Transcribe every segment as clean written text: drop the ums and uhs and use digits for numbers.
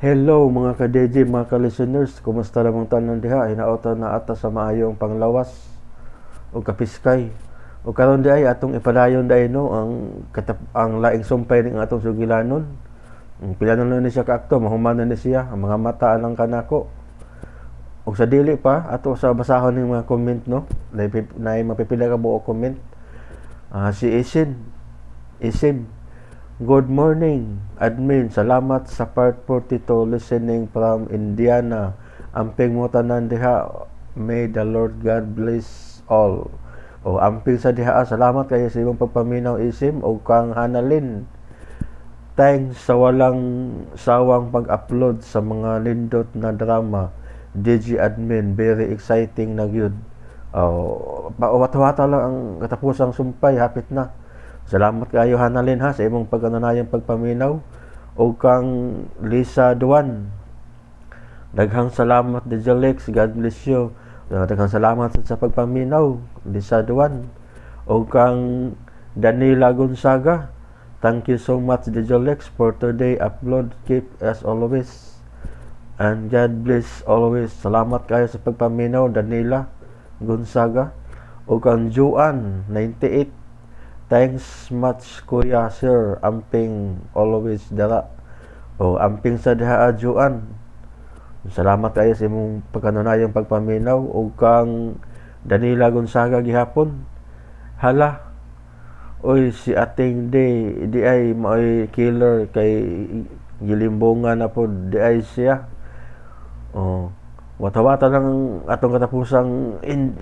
Hello mga ka-DJ, mga ka-listeners, kumusta namang tanan diha? Hinaotan na ata sa maayong panglawas o kapiskay. O karon di ay atong ipadayon dai no ang ang laing sumpay ning atong sugilanon. Ang pila na ni siya kaakto, mahuman na ni siya ang mga mata alang kanako. Og sa dili pa ato sa basahon ning mga comment no. Nay mapipila ka buok comment. Si Isin Isim, good morning, admin. Salamat sa part 42, listening from Indiana. Amping mo tanan diha. May the Lord God bless all. O amping sa diha. Salamat kayo sa imong pagpaminaw, Isim, o kang Hanalin. Thanks sa walang sawang pag-upload sa mga lindot na drama. DG admin, very exciting na gyud. Oh, pauwat-wata lang ang katapusang sumpay, hapit na. Salamat kayo, Hanalin, ha, sa imong pagkananayang pagpaminaw. O kang Lisa Duan. Daghang salamat, DJ Lex. God bless you. Daghang salamat sa pagpaminaw, Lisa Duan. O kang Danila Gonzaga. Thank you so much, DJ Lex, for today upload. Keep as always. And God bless always. Salamat kayo sa pagpaminaw, Danila Gonzaga. O kang Juan, 98. Thanks much, Kuya Sir. Amping always dara. O amping sa diha, Juan. Salamat kayo sa imong pagkanunayong pagpaminaw. O kang Danila Gonzaga gihapon. Hala. Oy, si ating di ay maoy killer kay gilimbungan na po di ay siya. Oh, wata-wata lang atong katapusang in,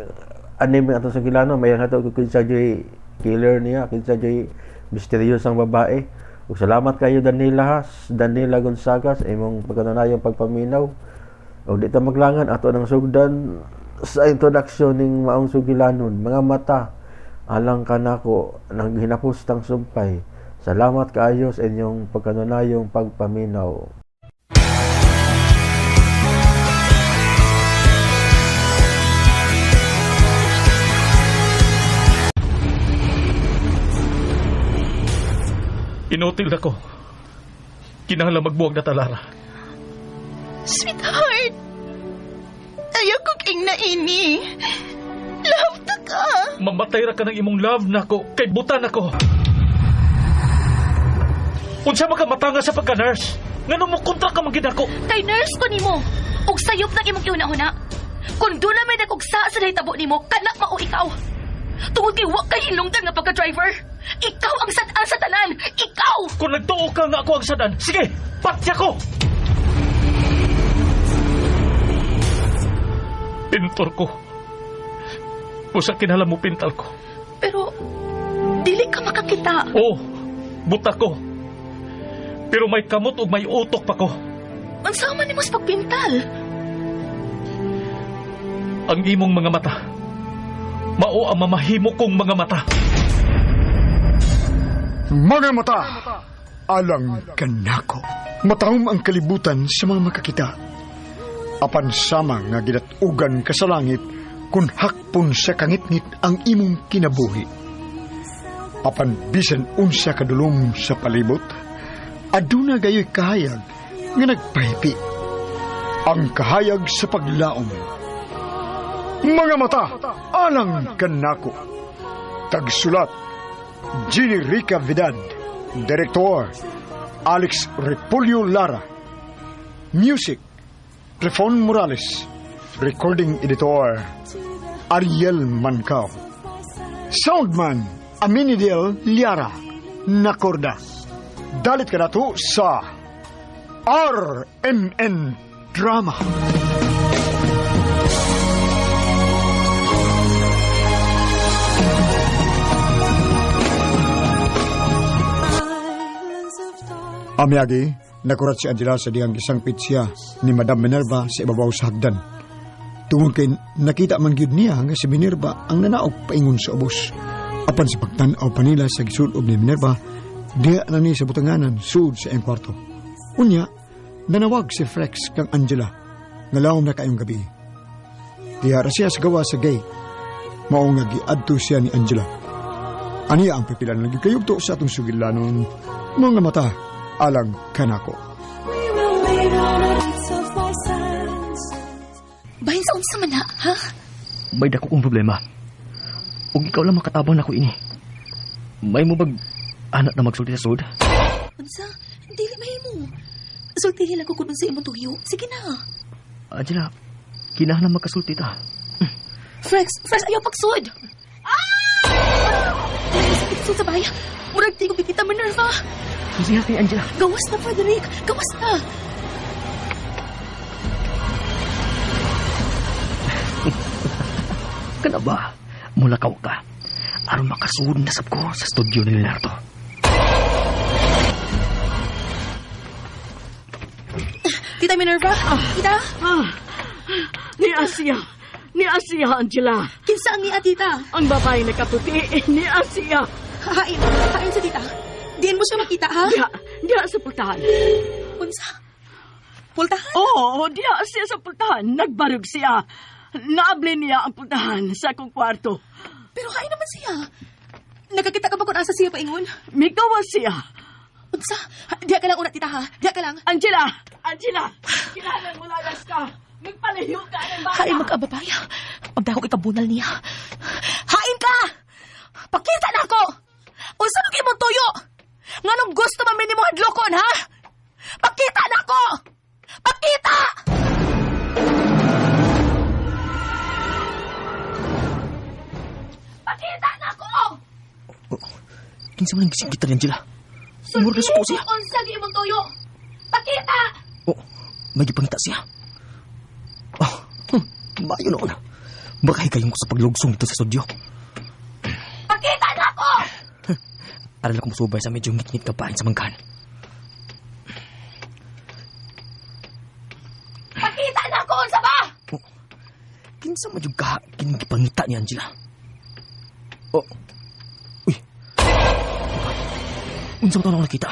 anime atong sa gilano may ato kinsa joy killer niya, kinsa joy misteryoso ang babae. Ug salamat kayo, Danila, ha, Danila Gonzaga, sa imong pagkanunayong pagpaminaw. Ug di ta maglangan, ato nang sugdan sa introduction ning maong sugilanon, Mga Mata Alang Kanako, nang hinapos tang sumpay. Salamat kaayo sa inyong pagkanunayong pagpaminaw. Inutil na ko. Kinahanglan magbuwag na talara. Sweetheart, ayaw kong ingna ini. Love ta ka. Mamatay ra ka ng imong love nako kay butan ako. Unsa man ka matanga sa pagka-nurse? Ngano mo kontra ka man gid ako? Kay nurse ko nimo. Ug sayop nang imong gihuna-huna. Kung doon na may nagugsa sa nahitabo nimo, kanak mao ikaw. Tungod kay wa kay hinungdan nga pagka-driver. Ikaw ang sad-an sa tanan. Ikaw! Kung nagtuo ka nga ako ang sadan, sige, patya ko! Pintor ko. Usa kinahanglan mo pintal ko. Pero dili ka makakita. Oo, buta ko. Pero may kamot ug may utok pa ko. Unsa man nimo sa pagpintal? Ang imong mga mata, mao ang mamahimo kong mga mata. Mga mata, alang kanako. Matahom ang kalibutan sa mga makakita. Apan sama nga gidatugan ka sa langit kung hakpon sa kangitngit ang imong kinabuhi. Apan bisan unsa kadulom sa palibot, aduna gayoy kahayag nga nagpahipi. Ang kahayag sa paglaom. Mga mata, alang kanako. Tagsulat, Jenny Rica Vidad. Director, Alex Repolyo Lara. Music, Trefon Morales. Recording Editor, Ariel Mancao. Soundman, Aminidel Liara. Nakorda. Dalit ka na to sa RMN Drama. Amiyagi, nakurat si Angela sa diyang gisangpit siya ni Madam Minerva sa ibabaw sa hagdan. Tungod kay nakita man gyud niya nga si Minerva ang nanaog paingon sa ubos. Apan sa pagtan-aw pa nila sa gisulob ni Minerva, diya na ni sa butanganan sud sa iyang kwarto. Unya, nanawag si Frex kang Angela, nga lawom na kayong gabi. Diya ra siya sa gawa sa gate, mao nga giadto siya ni Angela. Aniya ang pipilan nga gikayugto sa atong sugilanon, Mga Mata Alang Kanako. We will lean on Bahin sa unsa man na, ha? May dako kong problema. Ug ikaw lang makatabang nako ini. May mo bag anak na magsulti sa sud? Unsa? Dili mahimo. Sultihin lang ko kung unsa imong tuyo. Sige na. Angela, kinahanglan magkasulti ta. Frex, Frex, ayaw pagsud. Ah! Sakit sud sa bahay. Murag tingog ni Tita Minerva. Susiha kay Angela. Gawas na, Frederick. Gawas na. Kana ba? Mulakaw ka. Aron makasud na sab ko sa studio ni Leonardo. Tita Minerva? Tita? Ni Asia. Ni Asia, Angela. Kinsa ang niya, Tita? Ang babae nakaputi, ni Asia. Hain. Hain sa tita. Diin mo siya makita, ha? Diha, diha sa pultahan. Unsa? Pultahan? Oo, diha siya sa pultahan. Nagbarog siya. Naabli niya ang pultahan sa akong kwarto. Pero hain naman siya. Nakakita ka ba kung asa siya paingon? Migawas siya. Unsa? Diha ka lang una, tita, ha? Diha ka lang. Angela! Angela! Kinahanglan mo lagas ka. Magpalayo ka ng bata. Hain magkababaya. Pagdako ikabunal niya. Hain ka! Pakita na ako! Unsa man kay imong tuyo? Nganong gusto man mi nimo hadlokon, ha? Pakita na ako! Pakita! Pakita na ako! Oh, kinsa man ang gising kita ni Angela? Murag na suko siya. Unsa gyud imong tuyo? Pakita! Oh, may gipangita siya. Oh, maayo noon. Baka higayon ko sa paglugsong dito sa studio. Pakita na ako! Aral ako musubay sa medyo ngit-ngit kapain sa mangkan. Pakita na ako! Unsa ba? Oh, kinsa man jud ka kining gipangita ni Angela? Oh. Uy. Unsa man to nakita?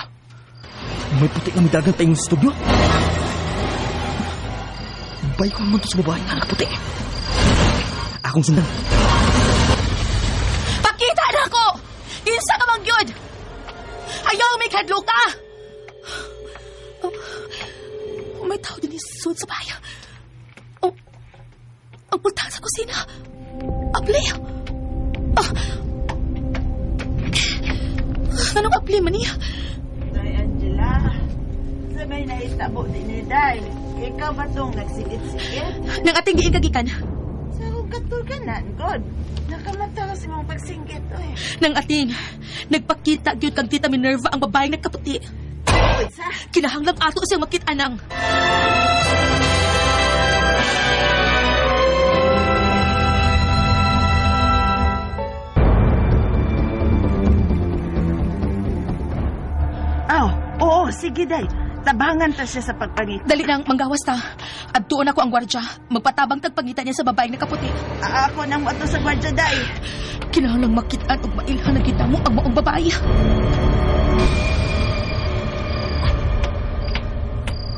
May puti nga midagang tayong sa studio. Bay ko man to sa babae nga nakaputi. Akong sundan. Pakita na ako! Kinsa ka man gyud? Ayaw may kadlok ka! Oh, oh, may tao din isud sa bahay. Oh, ang pultahan sa kusina. Abli! Ah. Anong abli man niya? Day, Angela. Sa may nahitabo din ni Day. Ikaw ba tong nagsigit-sigit? Nang ating giing kagikan. Sa akong katulganan, God. Nakamata ka sa imong pagsinggit, oy. Nang ating, nagpakita gyud kang Tita Minerva ang babaeng nagkaputi. Unsa? Kinahanglan ato siyang makit-anang. Aw, oo, sige, Day. Tabangan ta siya sa pagpangita. Dali nang manggawas ta. Adtuon ako ang gwardya. Magpatabang tagpangita niya sa babaeng nakaputi. Ako nang moadto sa gwardya, Day. Kinahanglang makit-an og mailhan ang kita mo ang maong babae.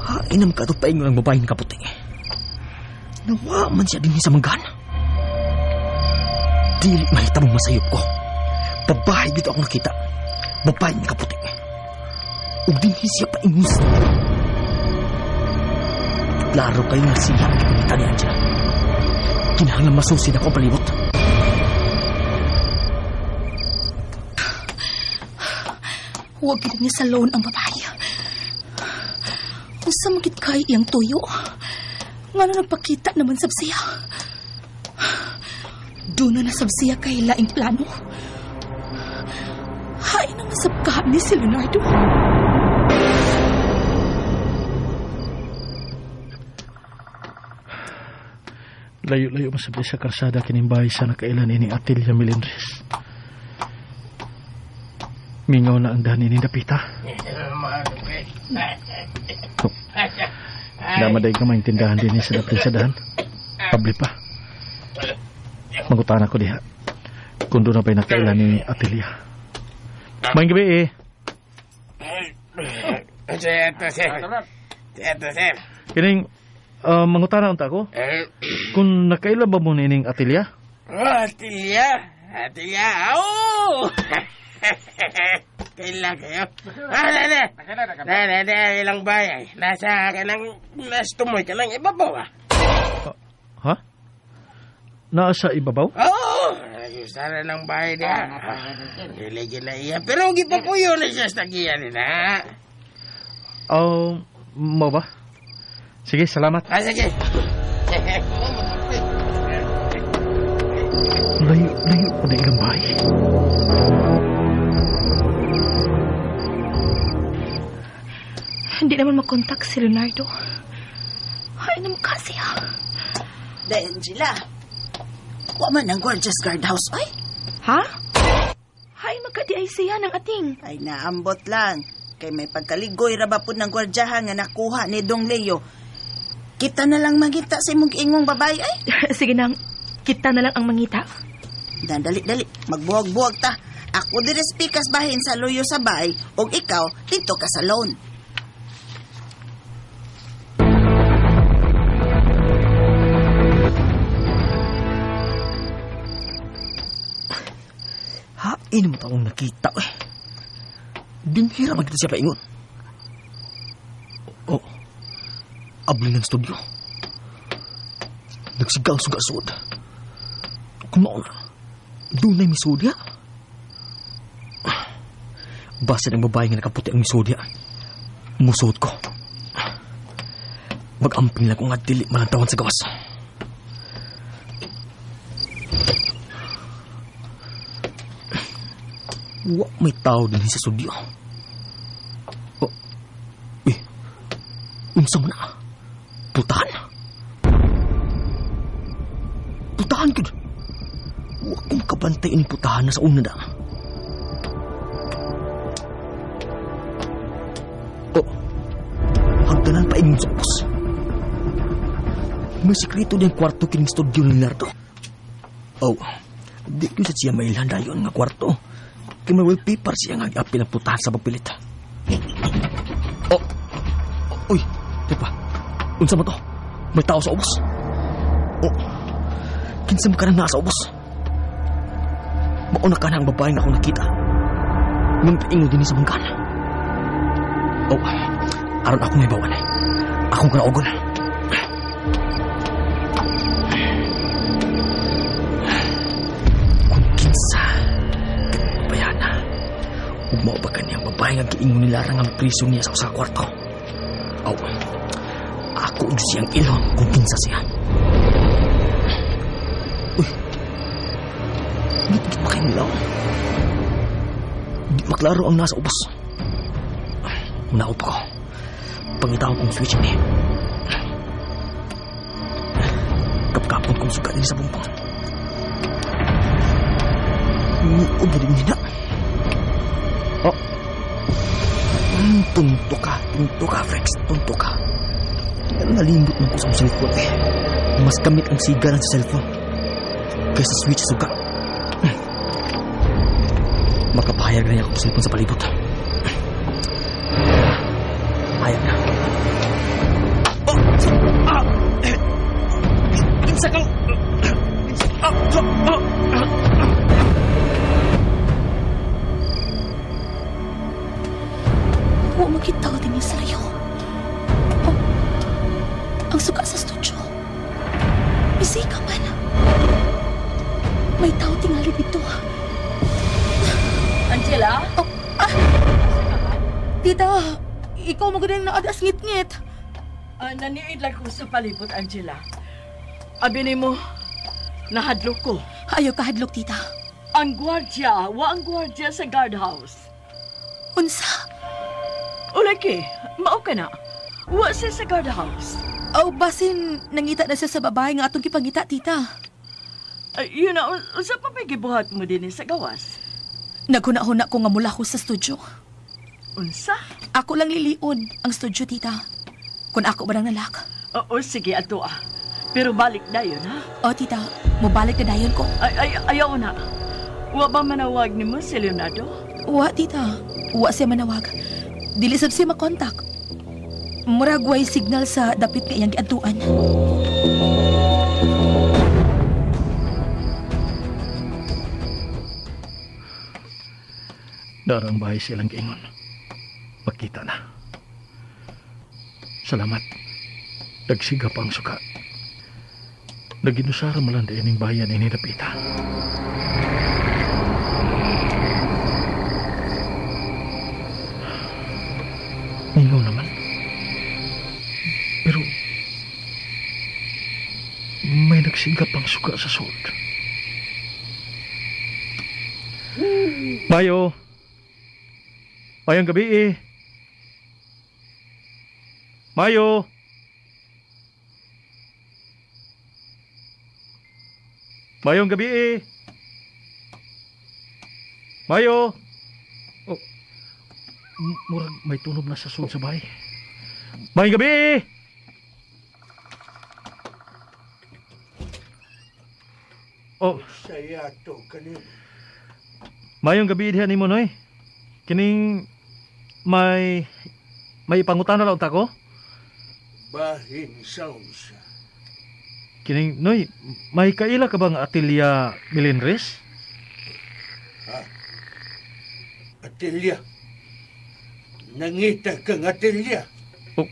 Hain ang katupain ng babaeng nakaputi. Nawa man siya din sa manggan. Dili mahitabong masayop ko. Babae dito ako nakita. Babae nakaputi. Ug dinhi siya paingon sa studio. Klaro kayo nga siya ang gipangita ni Angela. Kinahanglan masusid ako ang palibot. Huwag gid niya sa loan ang babae. Unsa man gid kay iyang tuyo? Ngano nagpakita naman sab siya? Doon na nasab siya kay laing plano. Hain na nasab ka ni si Leonardo. Layo-layo masabli sa karsada kining bahay sa nakailan ini Atilia Melendres. Mingaw na ang dani ni Dapita. Oh. Damaday ka maintindahan din sa dapit sa dahan. Pabli pa. Mangutan ako diha. Kung doon na ba'y nakailan ni Atilia. Maayong gabi eh. Sir, sir. Kining, mangutana unta ko. Kung nakaila ba mo nining Atilia? Oh, Atilia. Atilia. Oh! Kaila kayo. Ah, na, na. Na, na, na, ilang bayay. Nasa kanang, nasa tumoy kanang ibabaw, ah. Ha? Naa sa ibabaw? Oo, nagustara ng bahay niya. Dili na iya. Pero gipapuyo na siya sa tagiya nila. Oh, mo ba? Sige, salamat. Ah, sige. Layo, layo pa na ilang bahay. Hindi naman makontak si Leonardo. Ay, namukha siya. Day, Angela. Wa man ang gorgeous guardhouse, ay. Ha? Hay, magkadi ay siya ng ating. Ay, naambot lang. Kay may pagkaligoy ra ba po ng gwardyahan nga nakuha ni Dong Leo. Kita na lang mangita sa imong giingong babae, ay. Sige nang, kita na lang ang mangita. Dan, dali, dali. Magbuwag-buwag ta. Ako diri pikas bahin sa luyo sa bay, ug ikaw dito ka sa loan. Hain mo taong nakita eh. Dinhira man kita siya paingon. Oh, abli ng studio. Nagsiga ang suga-sud. Kung mao na, doon na misudya. Basta ng babae nga nakaputi ang misudya. Musod ko. Mag-amping lang ko nga dili malantawan sa gawas. Wa may tao din sa studio. Oh. Eh, unsa man na? Putahan? Putahan gud. Wa kong kabantay ining putahan na sa una da. Oh, hagdanan pa ingon sa ubos. May sikreto din kwarto kining studio ni Leonardo. Oh, di ko sa siya mailhan dayon nga kwarto. Kay may wallpaper siya nga giapil ang putahan sa pagpilit. Oh, uy, di pa. Unsa mo to? May tao sa ubos. Oh, kinsa mo ka nang nasa ubos? Mauna ka na ang babae nga akong nakita. Nung paingon din sa bangkan. Oh, aron ako may bawan. Akong kanaogon. Kung kinsa, bayana. Ug mao ba kaniyang babae nga giingon ni Lara nga priso niya sa usa ka kwarto? Aw, ako og siyang ilon kung kinsa siya. Uy, ngit-ngit pa kayo nilaw. Di maklaro ang nasa ubos. Unaop ko. Pangitawag kong switch ni. Kapkapon kong suka din sa bumbong. Niod na din nina. Oh. Tunto ka, Frex. Tunto ka. Nalimbot man ko sa cellphone eh. Mas gamit ang sigaran sa cellphone kaysa switch sa suga. Makapahayag na niya akong cellphone sa palibot. Hayag na. Oh! Ah! Kinsa kang... Ah! Ah! Wa makita ko din sa layo. Oh, ang suka sa studio. Bisika man. May tao tingali dito. Angela? Oh, ah! Tita, ikaw magandang naadas ngit-ngit. Naniid lang ko sa palibot, Angela. Abi nimo, nahadlok ko. Ayaw kahadlok, tita. Ang gwardya, wa ang gwardya sa guardhouse. Unsa? Ulaki, mao ka na. Wa siya sa guardhouse. Oh, basin nangita na siya sa babae nga atong gipangita, tita. Ay, yun na, unsa pa may gibuhat mo din sa gawas? Naghuna-huna ko nga mula ko sa studio. Unsa? Ako lang lilion ang studio, tita. Kung ako ba nang nalak? Oo, sige, ato ah. Pero balik na yun, ha? Oh, tita, mubalik na dayon ko. Ay, ay, ayaw na. Wa ba manawag nimo si Leonardo? Wa, tita. Wa siya manawag. Dili sab siya makontak. Murag way signal sa dapit nga iyang giadtuan. Darang bahay silang giingon. Makita na. Salamat. Nagsiga pa ang suka. Naginusara man lang diining bayan ini dapita. Mingaw naman. Pero may nagsigap ang suga sa sulod. Mayo. Mayong gabi eh. Mayo. Mayong gabi eh. Mayo. Oh. Murag may tunob na sa sulod sa bahay. Mayong gabi eh. Oh, Saya to kanin. Mayong gabi diha nimo noy. Kining may may pangutana lang ta ko. Bahin sounds. Kining noy, may kaila ka bang Atilia Melendres? Atelya. Nangita kang atelya. Oh,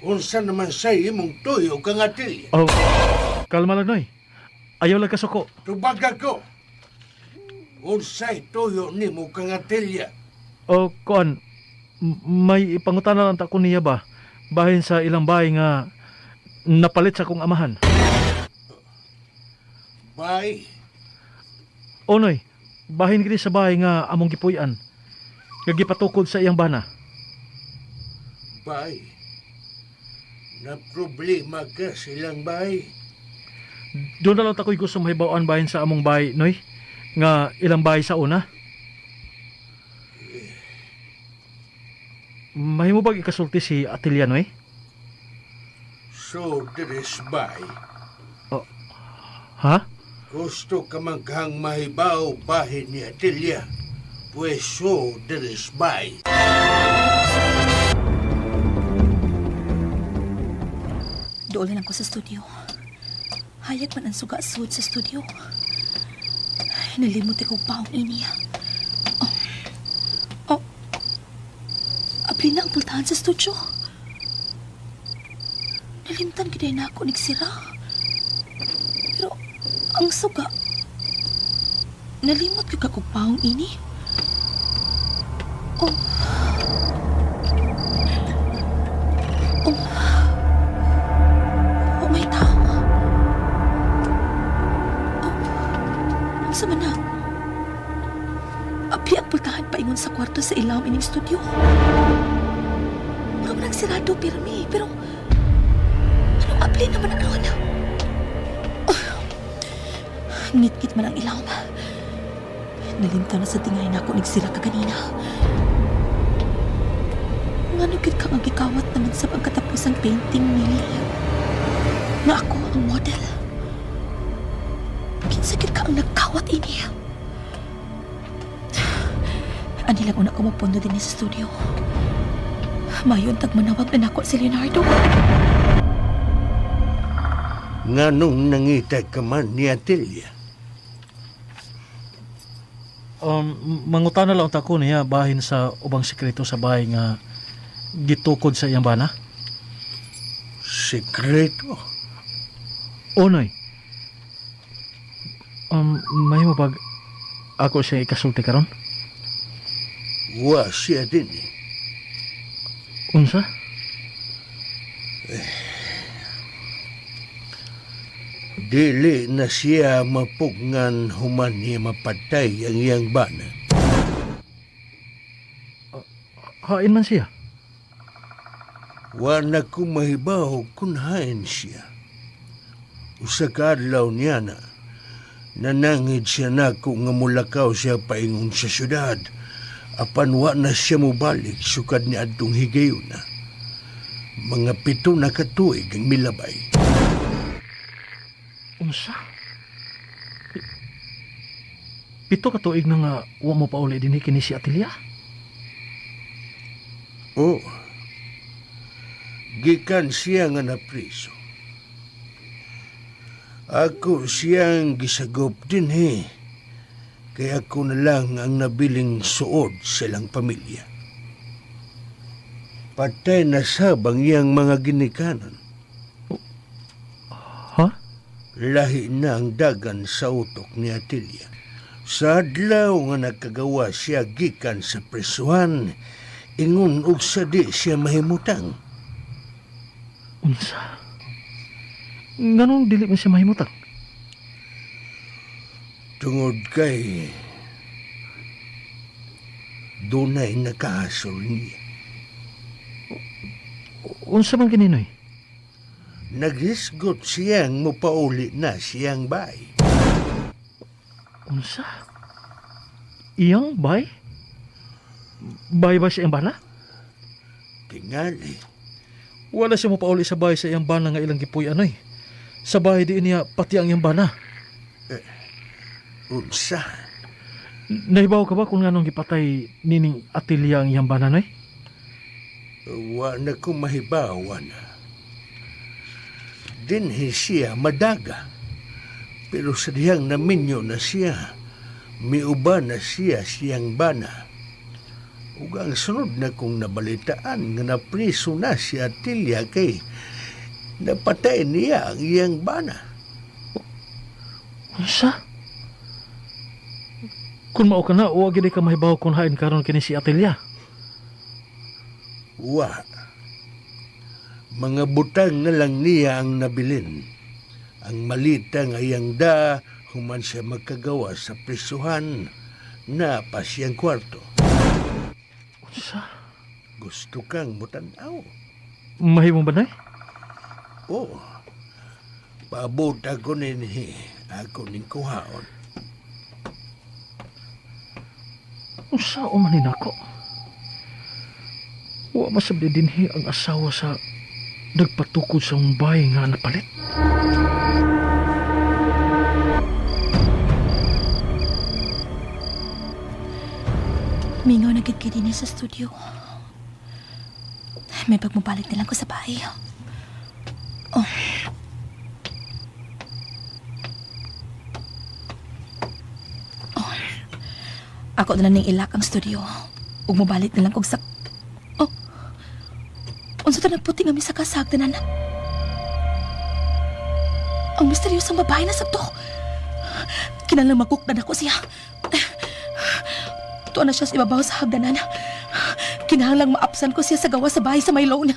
Unsa naman sa imong tuyo kang atelya. oh. Kalma lang noy. Ayaw lang kasuko. Tubag ako. Unsay tuyo nimo kang atelya. O kuan, may ipangutana lang ta ko niya ba? Bahin sa ilang bahay nga napalit sa akong amahan. Bay, O noy, bahin kini sa bahay nga among gipuy-an. Nga gipatukod sa iyang bana. bay. Na problema ka silang bay. Doon na lang tako'y gusto mahibawan bahin sa among bahay, noy. Nga ilang bahay sa una. Mahimo bag ikasulti si Atilia, noy? So, deres bay. Ha? Gusto ka man kang mahibaw bahin ni Atelya. Pwes so, deres bay. Doon na lang ko sa studio. Hayag man ang suga-sud sa studio. Ay, nalimot ko pa ang ini. Oh. Oh. Abli na ang pultahan sa studio. Nalimtan gid na ako nagsira. Pero ang suga, nalimot ko kag paong ini. Oh. Oh. Oh, may tao. Oh, ang sama na. Apli ang pultahan paingon sa kwarto sa ilawom ining studio. Mura man ang sirado, pirmi. Pero, anong apli naman ang ron? Oh, ngit-ngit man ang ilawom. Nalimta na sa tingay na ako nagsira ka kanina. Ngano gid ka nga gikawat naman sa pagkatapos ang painting ni Lily? Nga ako ang model. Kinsa gid ka ang nagkawat ini? Ani lang una ko mapundo din sa studio. Mayon tag manawag na nako si Leonardo. Nganong nangita ka man ni Atelya? Mangutana lang ta ko niya bahin sa ubang sekreto sa bahay nga gitukod sa iyang bana. Sekreto? O, noy. Mahimo bag ako siya ikasulti karon? Wa siya din eh. Unsa? Dili na siya mapugngan human niya mapatay ang iyang bana. Hain man siya. Wa na ko mahibaw kung hain siya. Usa ka adlaw niya na, nanangid siya nako nga mulakaw siya paingon sa syudad. Apan wa na siya mobalik sukad ni adtong higayuna. Mga 7 na ka tuig ang milabay. Unsa? 7 ka tuig na nga wa mo pauli dinhi kini si Atilia. Oo. Gikan siya nga napriso. Ako siyang gisagop dinhi. Kaya ako na lang ang nabiling suod sa ilang pamilya. Patay na sabang iyang mga ginikanan. Ha? Lahi na ang dagan sa utok ni Atilia. Sa adlaw nga nagkagawa siya gikan sa presuhan, ingon og sa di siya mahimutang. Unsa? Nganong dili man siya mahimutang? Tungod kay dunay nakahasol niya. Unsa man kini, Noy? Naghisgot siyang mupauli na siyang bay. Unsa? Iyang bay? Bay ba siya iyang bana? Tingali. Wala siya mopauli sa bahay sa iyang bana nga ilang gipuy anoy. Sa bahay di niya pati ang iyang bana. Unsa? Nahibaw ka ba kung nganong gipatay nining Atilia ang iyang bana, Noy? Wa na ko mahibawan. Dinhi siya madaga. Pero sa dihang naminyo na siya, miuba na siya siyang bana. Ug ang sunod na kong nabalitaan nga napriso na si Atilia kay napatay niya ang iyang bana. Unsa? Kung mao ka na, wa gid ka mahibaw kung hain karon kini si Atilia. Wa. Mga butang na lang niya ang nabilin. Ang malita nga iyang da, human siya magkagawa sa prisuhan, na pa siyang kwarto. Unsa? Gusto kang mutanaw. Mahimo ba, Noy? Oo. Paabot ako ninhi, ako ning kuhaon. Unsa o man nako? Wa masabdi dinhi ang asawa sa nagpatukod sa umbay nga napalit. Mingaw na gid kay dinhi sa studio. May pagmabalik na lang ko sa bahay. Oh. Oh. Ako na lang ning ilak ang studio. Ug mobalik na lang kog sa... Oh. Unsa to nagputi nga mi sa kasagdanan? Ang misteryosang babae na sabto. Kinahanglan magkukdan ako siya. Tuwa na siya sa ibabaw sa hagdanan. Kinahanglang maapsan ko siya sa gawa sa bahay sa may loan.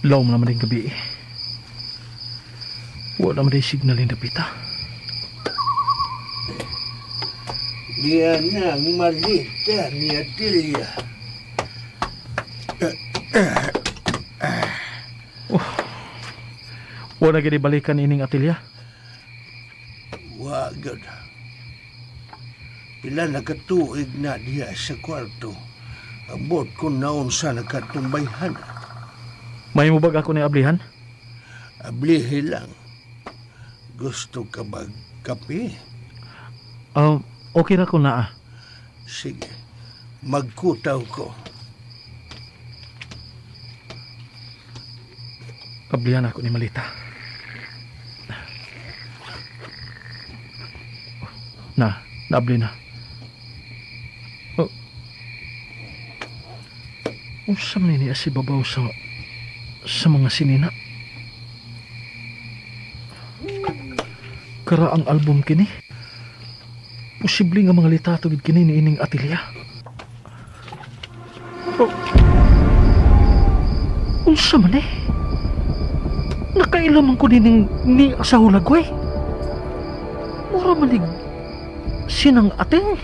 Lawom naman din gabi. Wala naman din signal yung dapita. Niya na ang malita ni Atilia. Wala gid balikan ining Atilia. Wa gud. Pila nakatuig na diya sa kwarto. Abot ko naon sa nakatumbayhan. May mo bag ako ni ablihan? Ablihi lang. Gusto ka ba kape? Okay ra ko naa. Sige, magkutaw ko. Ablihan ako ni Malita. Na, naabli na. Oh. Unsa man niya si babaw sa mga sinina? Kara ang album kini. Posible nga mga litato gid kini ni ining Atilia. Oh. Unsa man eh? Nakailaman ko nining ni sa hulagway. Mura manig sinang ating.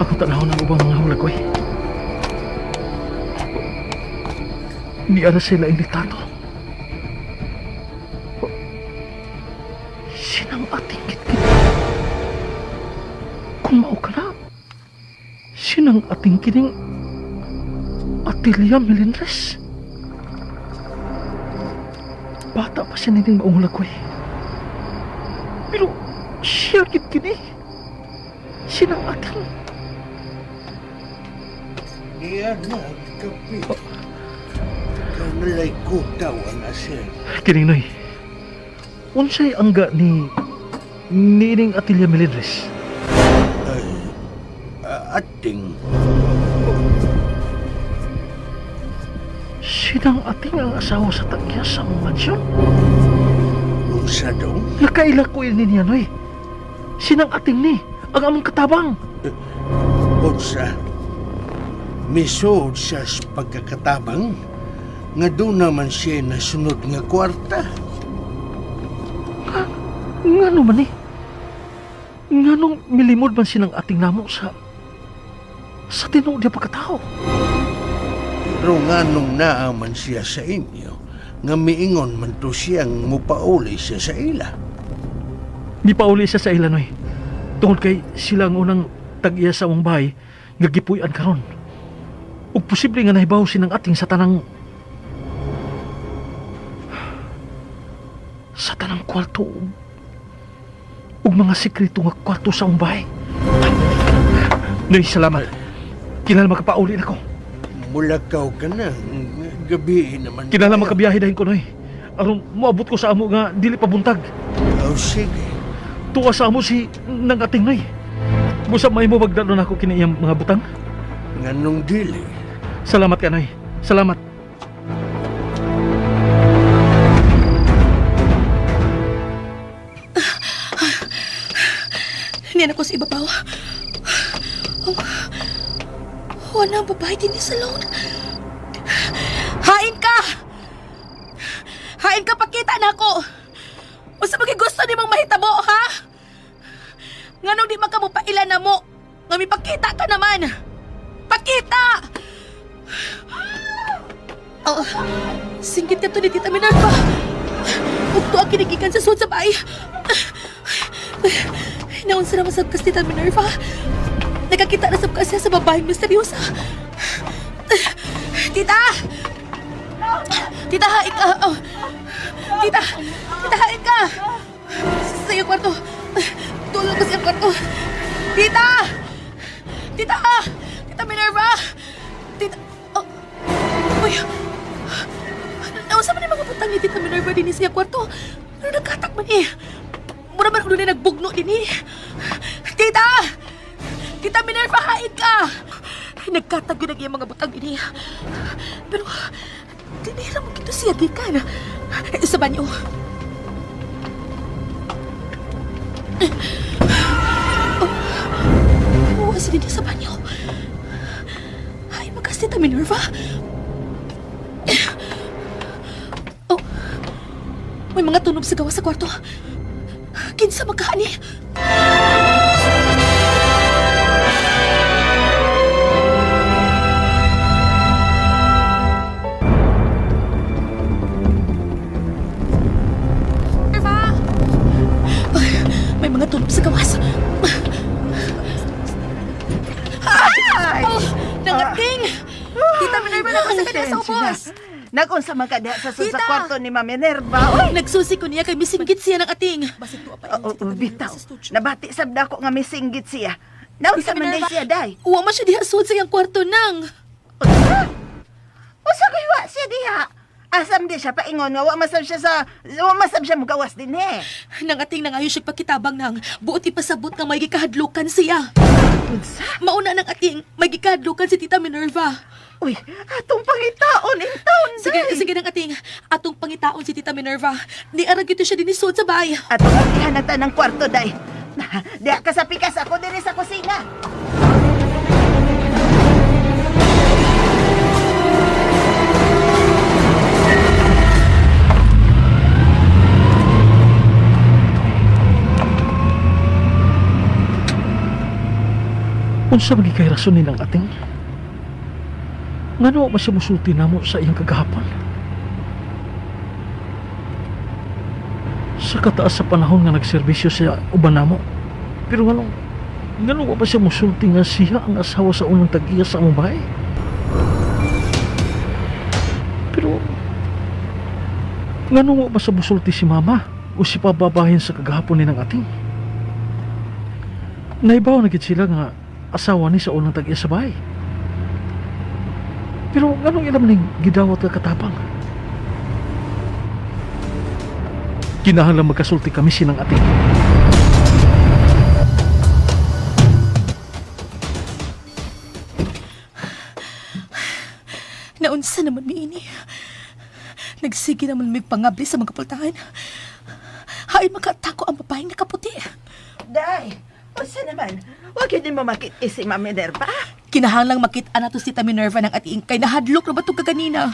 Ako tanaw ng ubang mga hulagway. Ni ara sila ang litato. Sinang ating gitgit. Kung mao ka na, sinang ating kining Atilia Melendres. Bata pa siya nining maong hulagway. Pero siya gid kini. Sinang ating. Niya na ang kape. Ikaw nala'y kutaw na sir. Kining Noy. Unsay angga ni nining Atilia Melendres? Ay, ating. Sinang ating ang asawa sa tagya sa among mansyon? Unsa daw? Nakaila ko ini niya, Noy. Sinang ating ni, ang among katabang. Unsa? Misuod siya sa pagkakatabang nga doon naman siya nasunod nga kwarta. Ngano man eh? Nganong milimod man sinang ating namo sa tinuod niya pagkatao? Pero nganong naaman siya sa inyo nga miingon man to siyang mupauli siya sa ila. Di pa uli siya sa ila, Noy. Tungod kay sila ang unang tag-iya sa among bahay nga gipuy-an karon. Ug posible nga nahibaw sinang ating sa tanang kwarto ug mga sekreto nga kwarto sa among bahay. Noy, salamat. Kinahanglan makapauli na ko. Mulakaw ka na. Gabi naman. Kinahanglan makabiyahe dahin ko, Noy. Aron moabot ko sa amo nga dili pa buntag. Oh, sige. Tuwa sa amo si nang ating, Noy. Busa may mo bagdalo na ako kini iyang mga butang. Nganong dili. Salamat ka, Noy. Salamat. Niyan ako sa ibabaw. Oh, wala ang babae din sa salon. Hain ka! Hain ka, pakita na ako! Unsa ba gusto ni mong mahitabo, ha? Nganong di man ka mo paila na mo? Nga mipakita ka naman! Pakita! Oh, singgit ka to ni Tita Minerva. Ugto ang kinigikan sa sud sa bahay. Naunsa naman sa kas Tita Minerva. Nakakita na sa siya sa babaeng misteryosa. Tita! Tita, hain ka! Oh. Tita! Tita, hain ka! Sa iyong kwarto. Tulog ko sa iyong kwarto. Tita! Tita! Tita Minerva! Tita! Oh. Uy! Nausa man yung mga butang ni Tita Minerva din sa iyang kwarto. Ano nagkatak man eh? Mura man ulo na nagbugno din eh. Tita! Tita Minerva, hain ka! Nagkatag yun ang iyang mga butang din eh. Pero, dinira mo kito siya gikan. Sa banyo. Oh, oh, si Didi sa banyo. Ay, magkas Tita Minerva. Oh, may mga tunog sa gawas sa kwarto. Kinsa magkaani? Minerva! Ay, may mga tunog sa gawas. Ay! Oh, nangating! Tita Minerva, na sa kanya sa ubos! Nagunsa man ka diha sa sud sa Tita! kwarto ni Ma'am Minerva. Uy! Nagsusi ko niya kay misinggit siya ng ating. Basig tuwa pa Oo, oh, bitaw. Nabati sab dako nga misinggit siya. Naunsa man day siya day? Uwa man siya diha sud sa iyang kwarto nang. Unsa kay wa siya diha? Asam di siya paingon nga wa masab siya sa wa masab siya mugawas din eh. Nang ating nangayo siya pakitabang nang buot ipasabot nga may gikahadlukan siya. Unsa? Mauna nang ating may gikahadlukan si Tita Minerva. Uy, atong pangitaon in town. Sige, day. sige nang ating atong pangitaon si Tita Minerva. Ni arag ito siya dinisod sa bahay. Atong agihan na ta ng kwarto day. Diha ka sa pikas ako diri sa kusina. Unsa man kay rason ni nang ating? Ngano ba siya musulti namo sa iyang kagahapon? Sa kataas sa panahon nga nagserbisyo siya uban namo. Pero nganong ngano wa ba siya musulti nga siya ang asawa sa unang tag-iya sa among bahay? Pero ngano wa ba siya musulti si mama o si pababahin sa kagahapon ni nang ating? Naibaw na gid sila nga asawa ni sa unang tag-iya sa bahay. Pero nganong ilam ning gidawat ka katapang? Kinahanglan magkasulti kami sinang ating. Asa naman mi ini? Nagsige naman mi pangabli sa mga pultahan. Hain makatako ang babaeng nakaputi. Day, unsa naman? Wa gyud nimo makit si Ma'am Minerva? Kinahanglang makita na to si Tita Minerva ng atiing kay nahadlok na ba ito kaganina?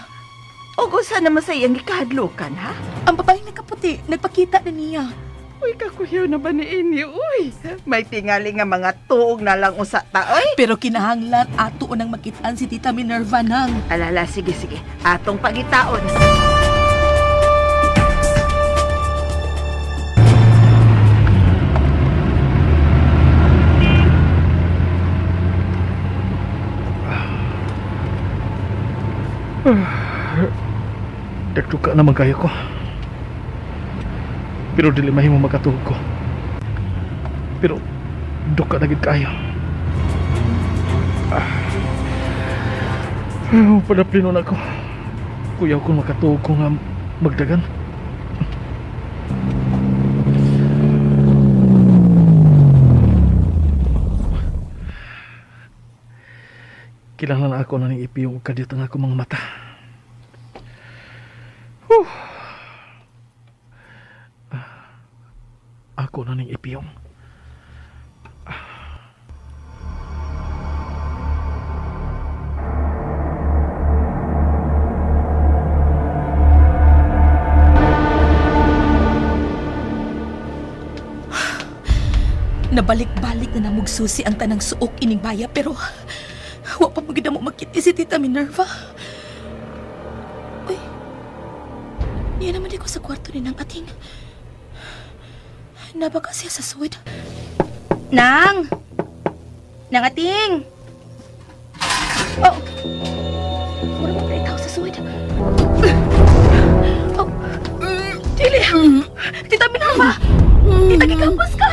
O unsa naman sa iyang gikahadlukan, ha? Ang babaeng nakaputi, nagpakita na niya. Uy, kakuyaw na ba ni ini, uy? May tingali nga mga tuog na lang usa ta, oy. Pero kinahanglan ato unang makitaan si Tita Minerva nang. Alala, sige, sige. Atong pagitaon. Dagtuka naman kayo ko. Pero dili mahimo makatuog ko. Pero duka na gid kayo. Ah. Padaplino na ko. Kuyaw ko makatuog ko nga magdagan. Kinahanglan ako na ning ipiyong og kadiyot ang ako mga mata. Ako na ning ipiyong. Nabalik-balik na namugsusi ang tanang suok ining baya pero wa pa magid mo makita si Tita Minerva. Uy, niya naman di ko sa kwarto ni Nang Ating. Nabaka siya sa suwed. Nang! Nang Ating! Oh! Mura mo ikaw sa suwed. Oh! Dili! Tita Minerva! Tita, gikapos ka!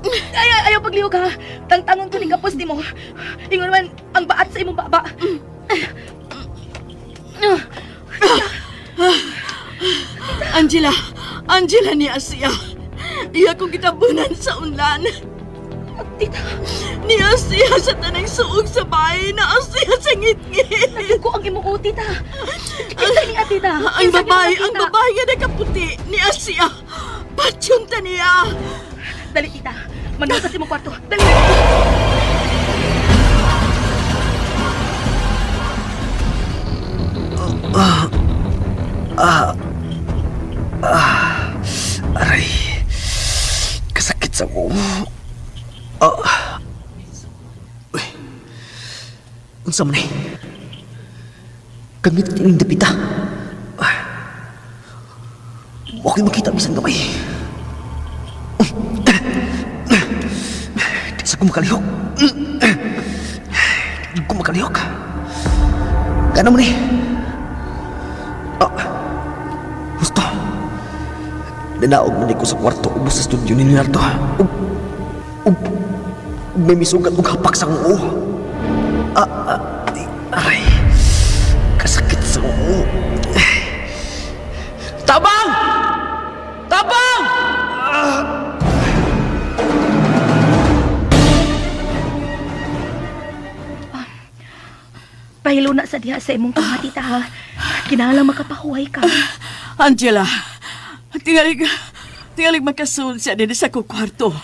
Ay, ay, ayaw paglihok ha. Tangtangon ko ni kapos ni mo. Ingon man, ang baat sa imong baba. Angela, Angela ni Asia. Iya kong gitabunan sa unlan. Tita, Ni Asia sa tanang suog sa bahay, na Asia sa ngitngit. ko ang imong uti, tita. Kinsa ni tita? Ang Kinsa ni babae, tita? ang babae nga nakaputi ni Asia. Patyon ta niya. Dali, tita. Manuot sa imong kwarto. Dali. Aray. Kasakit sa ko. Ah. Uy. Unsa man eh? Gamit kining dapita. Ah. Wa ko'y makita bisan gamay. Di sa ko makalihok. Di ko makalihok. Gana mo ni. Ah. Gusto. Nanaog man ko sa kwarto ubos sa studio ni Leonardo. Ug, ug, ug may misugat og hapak sa akong ulo. Ah, ah, di, aray. Kasakit sa ulo. Tabang! Tabang! Pahilo na sa diha sa imong kama, tita, ha. Kinahanglan makapahuway ka. Angela, tingalig, tingalig makasul siya din sa kong kwarto.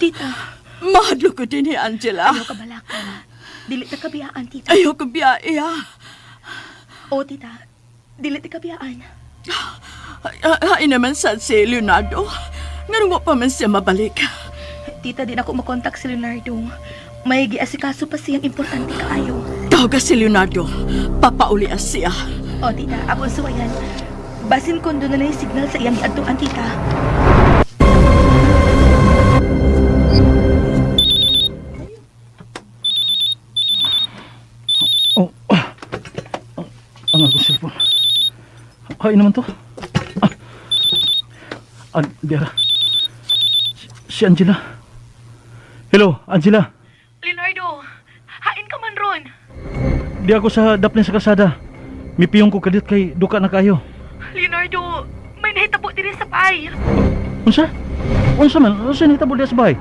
Tita, Mahadlo ko din ni Angela. ayaw ka balaka. Dili ta kabiyaan, tita. Ayaw ko biyae, ha. O, tita. Dili ta kabiyaan. Ay naman sa si Leonardo. Nganong wa pa man siya mabalik. Tita, di na ako makontak si Leonardo. May giasikaso pa siyang importante kaayo. Tawag si Leonardo. Papauli siya. O, tita, ako ang suwayan. Basin kon doon na lang yung signal sa iyang giadtuan, tita. Oh, ah. Ang akong cellphone. Ay naman to. Ah. Ah, diara. Si Angela. Hello, Angela. Leonardo, hain ka man ron. Di ako sa daplin sa kalsada. Mipiyong ko kadit kay duka na kayo. Leonardo, may nahitabo diri sa pay. Unsa? Unsa man? Unsa nahitabo diha sa bahay?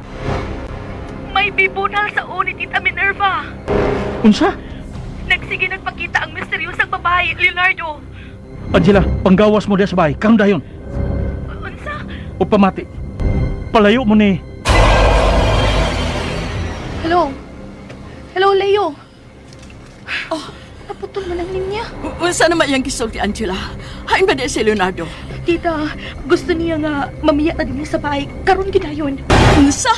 May bibunal sa uni, Tita Minerva. Unsa? Nagsige nagpakita ang misteryosang babae, Leonardo. Angela, panggawas mo diya sa bahay. Karon dayon. Unsa? O pamati. Palayo mo ni. Hello? Hello, Leo. Oh, naputol man ang linya. Unsa naman iyang gisulti, Angela? Hain ba di si Leonardo? Tita, gusto niya nga mamiya na din sa bahay. Karon gidayon. Unsa?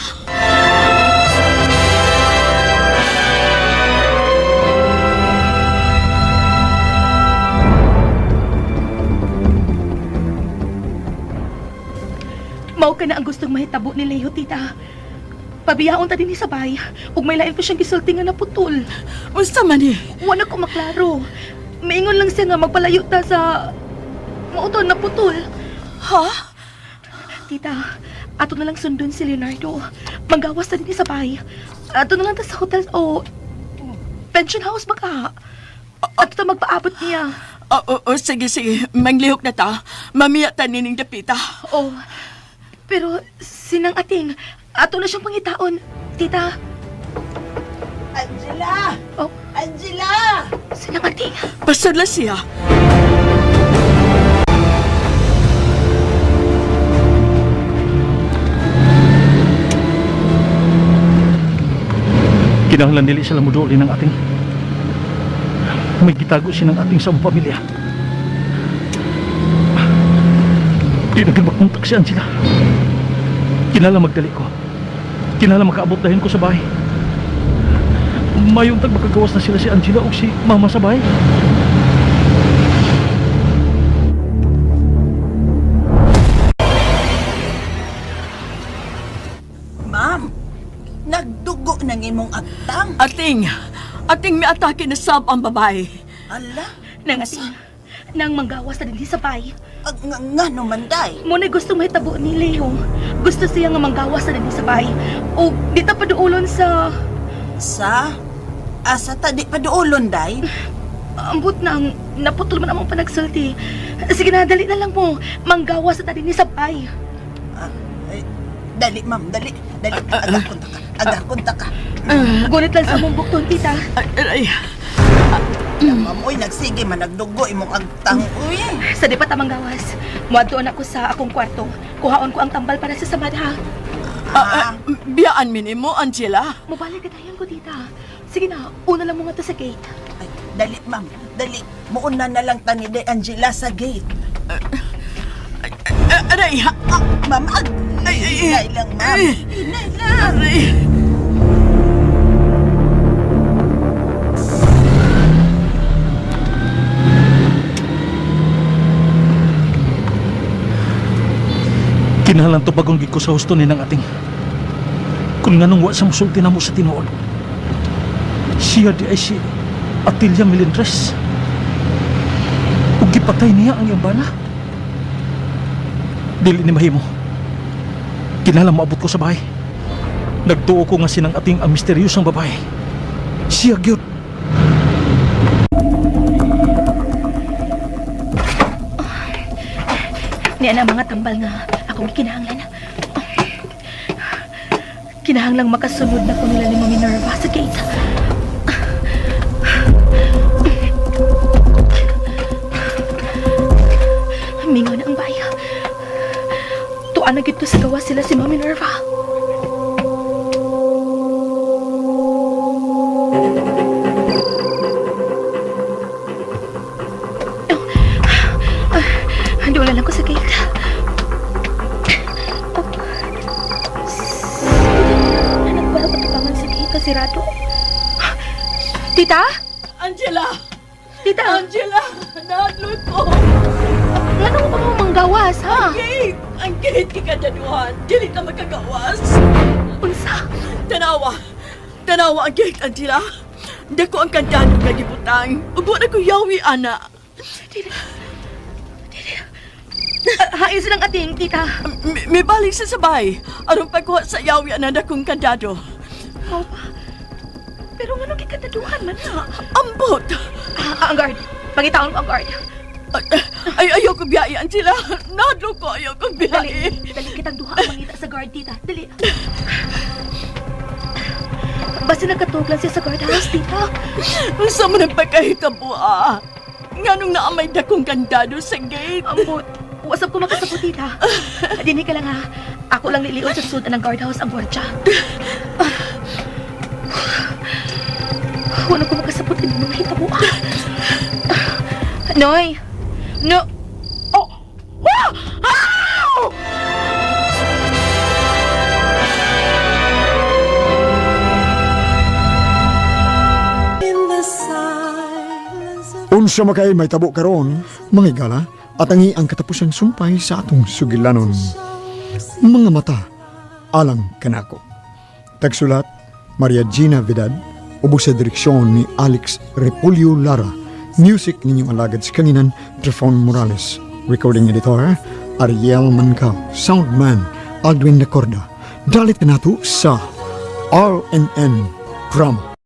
Mao ka na ang gustong mahitabo ni Leo, tita. Pabiyaon ta din sa bahay. Ug may lain pa siyang gisulti nga naputol. Unsa man ni? Wala ko maklaro. Maingon lang siya nga magpalayo ta sa... Mao to, naputol. Ha? Tita, ato na lang sundon si Leonardo. Manggawas ta din sa bahay. Ato na lang ta sa hotel o pension house baka. Ato ta magpaabot niya. Oo, oh, sige, sige. Manglihok na ta. Mamiya ta nining dapita. Oh, pero sinang ating, ato na siyang pangitaon. Tita, Angela! oh, Angela! sinang ating. Pasudla siya. Kinahanglan dili sila muduli ng ating. May gitago siya ng ating sa among pamilya. Di na gid makontak si Angela. Kinahanglan magdali ko. Kinahanglan makaabot dahin ko sa bahay. Mayong tag makagawas na sila si Angela o si Mama sa bahay. Ma'am, nagdugo ng imong agtang. Ating, ating may atake na sab ang babae. Ala, Nang ating, nang manggawas na din sa bahay. ag, nga, nga no man day. Muna gusto mahitabo ni Leo. Gusto siya nga manggawas na din sa bahay. O di ta paduulon sa... Sa? Asa ta di pa duolon day? Ambot na ang naputol man among panagsulti. Sige na, dali na lang mo. Manggawas na ta din sa bahay. Ah, eh, dali ma'am, dali. Dali, aga kunta ka. Aga kunta ka. Gunit lang sa among bukton, tita. Ay, aray. Ma'am, oy, nagsige man nagdugo imong agtang. Uy. Sa di pa ta manggawas. Muadto na ko sa akong kwarto. Kuhaon ko ang tambal para sa samad, ha? Ah, ah, biyaan mi nimo, Angela. Mubalik katayan ko, tita. Sige na, una lang mo nga to sa gate. Ay, dali ma'am, dali. Muuna na lang tani de Angela sa gate. Ah, aray, ha? Ah, ma'am, ag... Ay, ay, ay. Hinay lang, ma'am. Ay. Hinay lang. Aray. Kinahanglan tubagon gid ko sa husto ni ng ating. Kung nganong wa sa musulti na mo sa tinuod. Siya di ay si Atilia Melendres. Ug gipatay niya ang iyang bana. Dili ni mahimo. Kinahanglan moabot ko sa bahay. Nagtuo ko nga sinang ating ang misteryosang babae. Siya gyud. Niya na mga tambal nga akong kinahanglan. Kinahanglang makasunod na ko nila ni Mami Minerva sa gate. Mingaw na ang bahay. Tuan na gid to sa gawa sila si Mami Minerva. Doon lang ako sa gate. Oh. Sige, nagpala patubangan sa gate kasi sirado. Tita? Angela! Tita? Angela! Nahadlok ko! Ngano mo pa mo manggawas, ha? Gate! Ang gate kikadaduhan! Dili ta makagawas! Unsa? Tanawa! Tanawa ang gate, Angela! Dako ang kandado nga gibutang. Ug wa na ko yawi, ana. Dili. Dili. Hain silang ating, tita. Mi balik sa sabay. Aron pagkuha sa yawi ana dakong kandado. Mao pa. Pero ngano gikadaduhan man na? Ambot! Ah, ang guard. Pangitaon ko ang guard. Ay, ayaw ko biyai, Angela. Nahadlok ko, ayaw ko Dali. biyai. Dali kitang duha ang mangita sa guard, tita. Dali. Basta nagkatuglan siya sa guardhouse, tita. Unsa man ang pagkahitabo, ah? Nganong naamay dakong kandado sa gate? Ambot. Wasap ko makasabot, tita. Dinhi ka lang, ha. Ako lang lilion sa sud ng guardhouse ang gwardya. Wala ko makasabot ini mga hitabo, ah. Noy! No! Oh! Ah! Ah! Unsa makay may tabo karon, mga higala, at angi ang katapusang sumpay sa atong sugilanon. Mga mata, alang kanako. Tagsulat, Maria Gina Vidad, ubos sa direksyon ni Alex Repolyo Lara. Music ninyong alagad sa kanginan, Trifon Morales. Recording editor, Ariel Mancao. Soundman, Aldwin Nacorda. Dalit na nato sa RNN Drama.